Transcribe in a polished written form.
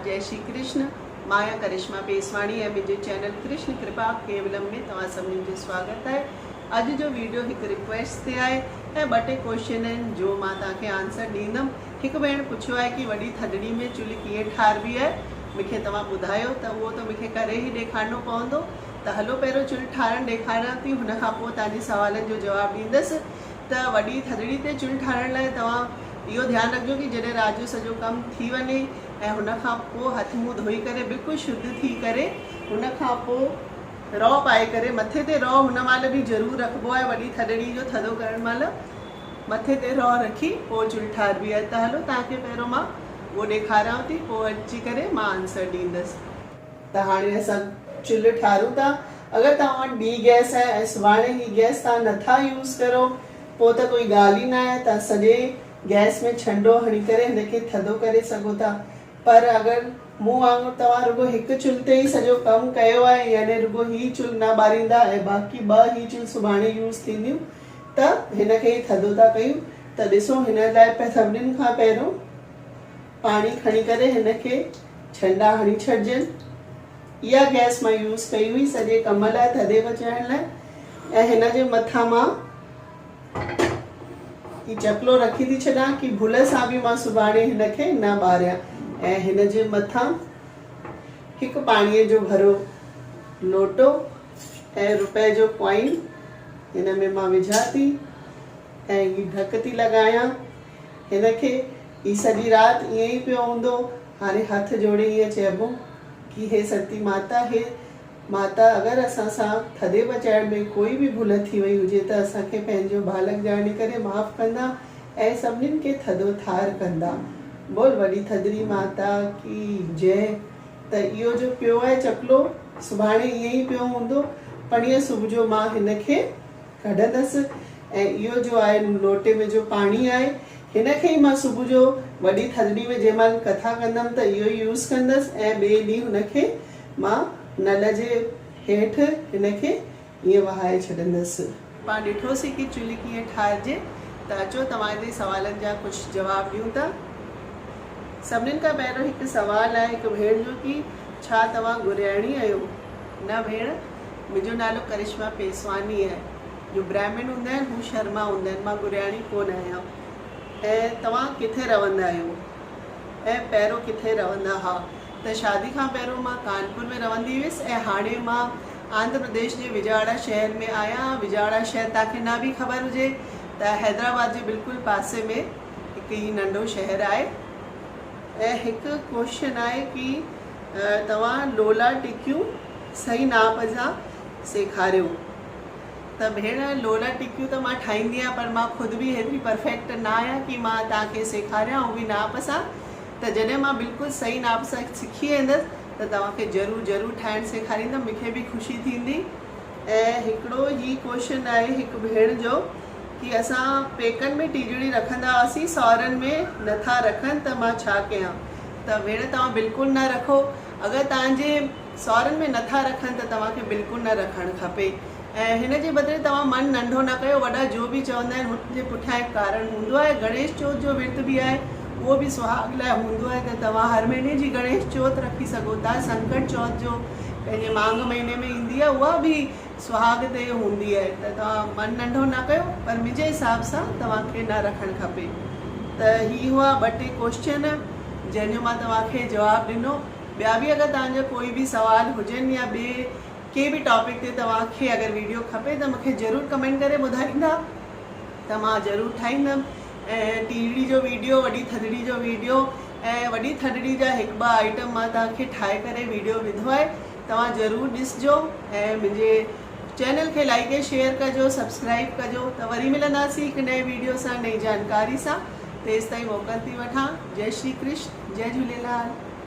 جئي شري ڪرشن، مان آهيان ڪرشما پيسواڻي ۽ منهنجي چينل ڪرشن ڪرپا ڪيولم ۾ توهان سڀني جو سواگت آهي. اڄ جو ويڊيو هڪ رڪويسٽ تي آهي ۽ ٻه ٽي ڪوئسچن آهن جو مان توهان کي آنسر ڏيندم. هڪ ڀيڻ پڇيو آهي ڪي وڏي ٿڌڙي ۾ چلهه ڪيئن ٺاربي آهي مون کي توهان ٻڌايو ته اهو ته مون کي ڪري ئي ڏيکارڻو پوندو ته هلو پهريون چلهه ٺارڻ ڏيکاريان ٿي هن کان پوء توهان جي سوالن جو جواب ڏيندس. ته وڏي ٿڌڙي تي چلهه ٺارڻ لاء توهان اهو ڌيان رکجو ڪي جڏهن رات جو سڄو ڪم ٿي وڃي ۽ هن کان پوء هٿ منهن ڌوئي ڪري بلڪل شڌ ٿي ڪري هن کان پوء رئو پائي ڪري مٿي تي رئو هن مهل به ضرور رکبو آهي وڏي ٿڌڙي جو ٿڌو ڪرڻ مهل مٿي تي رئو رکي پوء چلهه ٺاربي آهي ته هلو توهان کي پهريون مان اهو ڏيکاريان ٿي پوء اچي ڪري مان آنسر ڏيندس. ته هاڻي اسان چلهه ٺارون ٿا. اگر توهان وٽ ٻي گئس آهي ۽ سڀاڻي هي گئس توهان نٿا يوز ڪرو پوء ته ڪوئي ڳالهه ئي ناهي توهان سڄي گئس ۾ ڇنڊو هڻي ڪري هن کي ٿڌو ڪري سگهو ٿا پر اگر مون وانگر توهان رڳو هڪ چلهه تي ئي سڄو ڪم ڪيو آهي يعني رڳو هي چلهه نه ٻاريندا ۽ باقي ٻه هي چلهه سڀاڻي يوز ٿينديون ته هن کي ئي ٿڌو ٿا ڪيون ته ڏسو هن لاء سڀنين کان پهريون پاڻي کڻي ڪري هن کي ڇنڊا هڻي ڇڏجن. اها گئس مان يوز ڪئي هئي سڄي ڪم لاء ٿڌي بچائڻ لاء ۽ هن جي مٿان مان هي چڪلو رکي ٿي ڇڏان ڪي ڀل سان به مان سڀاڻي هن کي نه ٻاريان ۽ هن جي مٿان هڪ پاڻي جو ڀرو لوٽو ۽ روپئي جو ڪوائن هن ۾ مان وجهان ٿي ۽ هي ڍڪ ٿي لڳايان هن کي هي سڄي رات ائين ئي پيو هوندو. هاڻي هٿ جوڙي ائين چئبو ڪي هي ستي ماتا، هي ماتا اگر اسان سان ٿڌي پچائڻ ۾ ڪوئي به ڀل ٿي وئي هجي ته اسان کي پنهنجو ٻالڪ ڄاڻي ڪري معاف ڪندا ۽ سڀنين کي ٿڌو ٿار ڪندا. بول وڏي ٿڌڙي ماتا ڪي جئه. ته اهو جو پيو آهي چڪلو سڀاڻي ائين ئي پيو هوندو. پڻيء صبح جو مان هن کي ڪڍندس ۽ اهو جو آهي لوٽي ۾ جو پاڻي آهي هن کي ئي مان صبح جو وڏي ٿڌڙي ۾ جنهن مهل ڪٿا ڪندم ته اهو ئي يوز ڪندس ۽ ٻئي ڏينهن هن کي مان نل جي هيٺ هن کي ائين وهائي ڇڏندس. پاڻ ڏٺوسين ڪي چلهه ڪيئن ٺاهجي ته اچو توهان جي سوالن جا ڪجهه جواب ڏيون ٿا. سڀنين کان پهريون هڪ سوال آهي هڪ ڀيڻ جو ڪي ڇا توهان گرياڻي آهيو؟ نه ڀيڻ منهنجو نالو ڪرشما پيسواني آهي. جو برهمڻ هوندا آهن هو شرما هوندا آهن مان گرياڻي ڪونه آهيان. ۽ توهان ڪٿي رهندا آهيو ۽ پهريون ڪٿي رهندا ها؟ ته شادي کان پهريون مان ڪانپور ۾ رهندي هيس ۽ هاڻي مان آنڌر پرديش جي وجاڙا شهر ۾ آهيان. وجاڙا شهر توهان کي نه به خبر هجي ته حيدرآباد جي بلڪل پاسي ۾ هڪ هي ننڍو شهر آهي. ۽ هڪ ڪوئسچن آهي ڪي توهان لولا ٽڪيون صحيح ناپ سان سيکاريو. ته ڀيڻ لولا ٽڪيون ته مان ٺاهيندي آهيان پر مان خود به هيتري پرفيڪٽ نه آهيان ڪي مان توهان کي سيکاريان اهو به ناپ سان ته جڏهن مان بلڪل صحيح ناپ سان سکي ويندس ته توهان کي ضرور ضرور ٺاهڻ سيکاريندم مون کي به خوشي ٿيندي. ۽ هڪڙو هي ڪوئسچن آهي هڪ ڀيڻ جو ڪي اسان پيڪن ۾ ٽيجڙي رکندا هئاسين ساهرن ۾ نٿا رکن ته مان ڇا ڪيان ته ڀيڻ توهان بلڪل نه رکو اگر توهان جي ساهرن ۾ نٿا رکن ته توهان کي بلڪل نه رکڻ کپي ۽ هن جي بدري توهان من ننڍو نه ڪيو وڏا جو به چوندا آهن هن جي پٺيان هڪ ڪارڻ هوندو آهي گڻيش چوٿ جو ورت به آهي اهو به سهاڳ لاء هوندو آهي ته توهان هر مهيني جي گڻيش چوٿ رکي سگهو ٿا سنڪٽ چوٿ جو پنهنجي مانگهه مهيني ۾ ايندي آهي اها به سهاڳ تي هوندي آهي ته توهان من ننڍو نه ڪيو پر منهنجي حساب سان توهان کي نه رکڻ کپي ته هي هئا ٻه ٽي ڪوشچن جنهن جو مان توهان کي جواب ڏنو ٻيا به اگر توهان جا ڪوئي به سوال هجن يا ٻي ڪي به ٽاپڪ تي توهان کي اگر ويڊيو کپي ته مونکي ضرور ڪمينٽ ڪري ٻڌائيندا ته مان ضرور ٺاهيندم ۽ ٽيڙي جو ويڊيو وڏي ٿڌڙي جو ويڊيو ۽ وڏي ٿڌڙي جا هڪ ٻه آئٽم مان توهان کي ٺاهي ڪري ويڊيو وڌو آهي توهان ضرور ڏسجو ۽ منهنجي چينل کي لائڪ ۽ شيئر ڪجو سبسڪرائب ڪجو ته وري ملنداسين هڪ نئين ويڊيو سان نئين جانڪاري سان تيستائين موڪل ٿي وٺان جئي شري ڪرشن جئي جهوليلال.